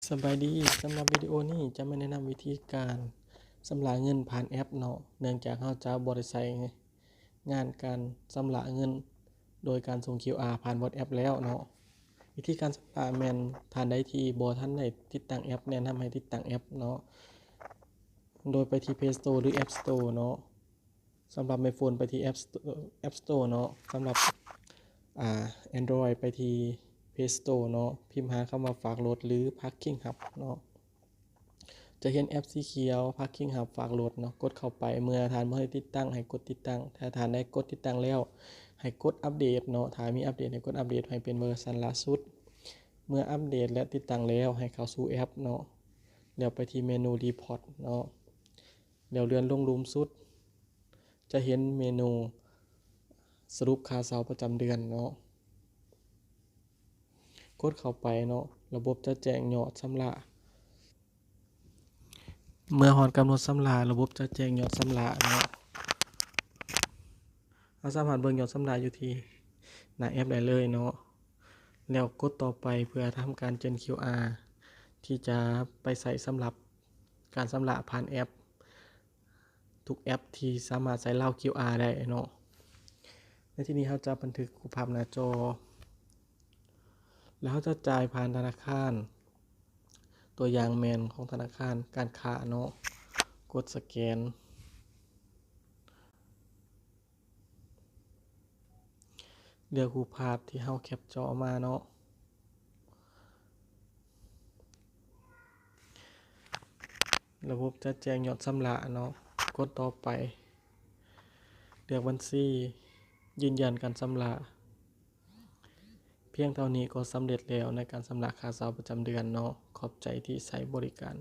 ສະບາຍດີ, ສຳລັບວິດີໂອນີ້ຈະມາແນະນຳວິທີການຊຳລະເງິນຜ່ານແອັບເນາະ, ເນື່ອງຈາກເຮົາຈະບໍ່ໄດ້ໃຊ້ງານການຊຳລະເງິນໂດຍການສົ່ງຄິວອາຜ່ານ WhatsApp ແລ້ວເນາະ. ວິທີການຊຳລະແມ່ນທ່ານໃດທີ່ບໍ່ທັນໄດ້ຕິດຕັ້ງແອັບ, ແນະນຳໃຫ້ຕິດຕັ້ງແອັບເນາະ, ໂດຍໄປທີ່ Play Store ຫຼື App Store ເນາະ. ສຳລັບ iPhone ໄປທີ່ App Store, App Store ເນາະ, ສຳລັບ ອ່າ Android ໄປທີ່ Play Store ເນາະ, ພິມຫາຄຳວ່າຝາກລົດ ຫຼື Parking Hub ເນາະ. ຈະເຫັນແອັບສີຂຽວ Parking Hub ຝາກລົດເນາະ, ກົດເຂົ້າໄປ. ເມື່ອທ່ານບໍ່ໄດ້ຕິດຕັ້ງ ໃຫ້ກົດຕິດຕັ້ງ, ຖ້າທ່ານໄດ້ກົດຕິດຕັ້ງແລ້ວ ໃຫ້ກົດອັບເດດເນາະ, ຖ້າມີອັບເດດໃຫ້ກົດອັບເດດໃຫ້ເປັນເວີຊັນລ່າສຸດ. ເມື່ອອັບເດດ ແລະ ຕິດຕັ້ງແລ້ວ ໃຫ້ເຂົ້າສູ່ແອັບເນາະ, ແລ້ວໄປທີ່ເມນູ Report ເນາະ, ແລ້ວເລື່ອນລົງລຸ່ມສຸດ ຈະເຫັນເມນູສະຫຼຸບຄ່າເຊົ່າປະຈຳເດືອນເນາະ, ກົດເຂົ້າໄປເນາະ, ລະບົບຈະແຈ້ງຍອດຊຳລະ. ເມື່ອຮອດກຳນົດຊຳລະ ລະບົບຈະແຈ້ງຍອດຊຳລະເນາະ, ເຮົາສາມາດເບິ່ງຍອດຊຳລະຢູ່ທີ່ໜ້າແອັບໄດ້ເລີຍເນາະ, ແລ້ວກົດຕໍ່ໄປເພື່ອທຳການເຈີນຄິວອາ ທີ່ຈະໄປໃຊ້ສຳລັບການຊຳລະຜ່ານແອັບ ທຸກແອັບທີ່ສາມາດໃຊ້ລາວຄິວອາໄດ້ເນາະ. ໃນທີ່ນີ້ເຮົາຈະບັນທຶກຮູບພາບໜ້າຈໍ ແລ້ວເຮົາຈະຈ່າຍຜ່ານທະນາຄານ, ຕົວຢ່າງແມ່ນຂອງທະນາຄານການຄ້າເນາະ, ກົດສະແກນ. ເລືອກຮູບພາບທີ່ເຮົາແຄັບຈໍມາເນາະ, ລະບົບຈະແຈ້ງຍອດຊຳລະເນາະ, ກົດຕໍ່ໄປ, ເລືອກບັນຊີ, ຢືນຢັນການຊຳລະ. ພຽງເທົ່ານີ້ກໍສຳເລັດແລ້ວໃນການຊຳລະຄ່າເຊົ່າປະຈຳເດືອນເນາະ. ຂອບໃຈທີ່ໃຊ້ບໍລິການ.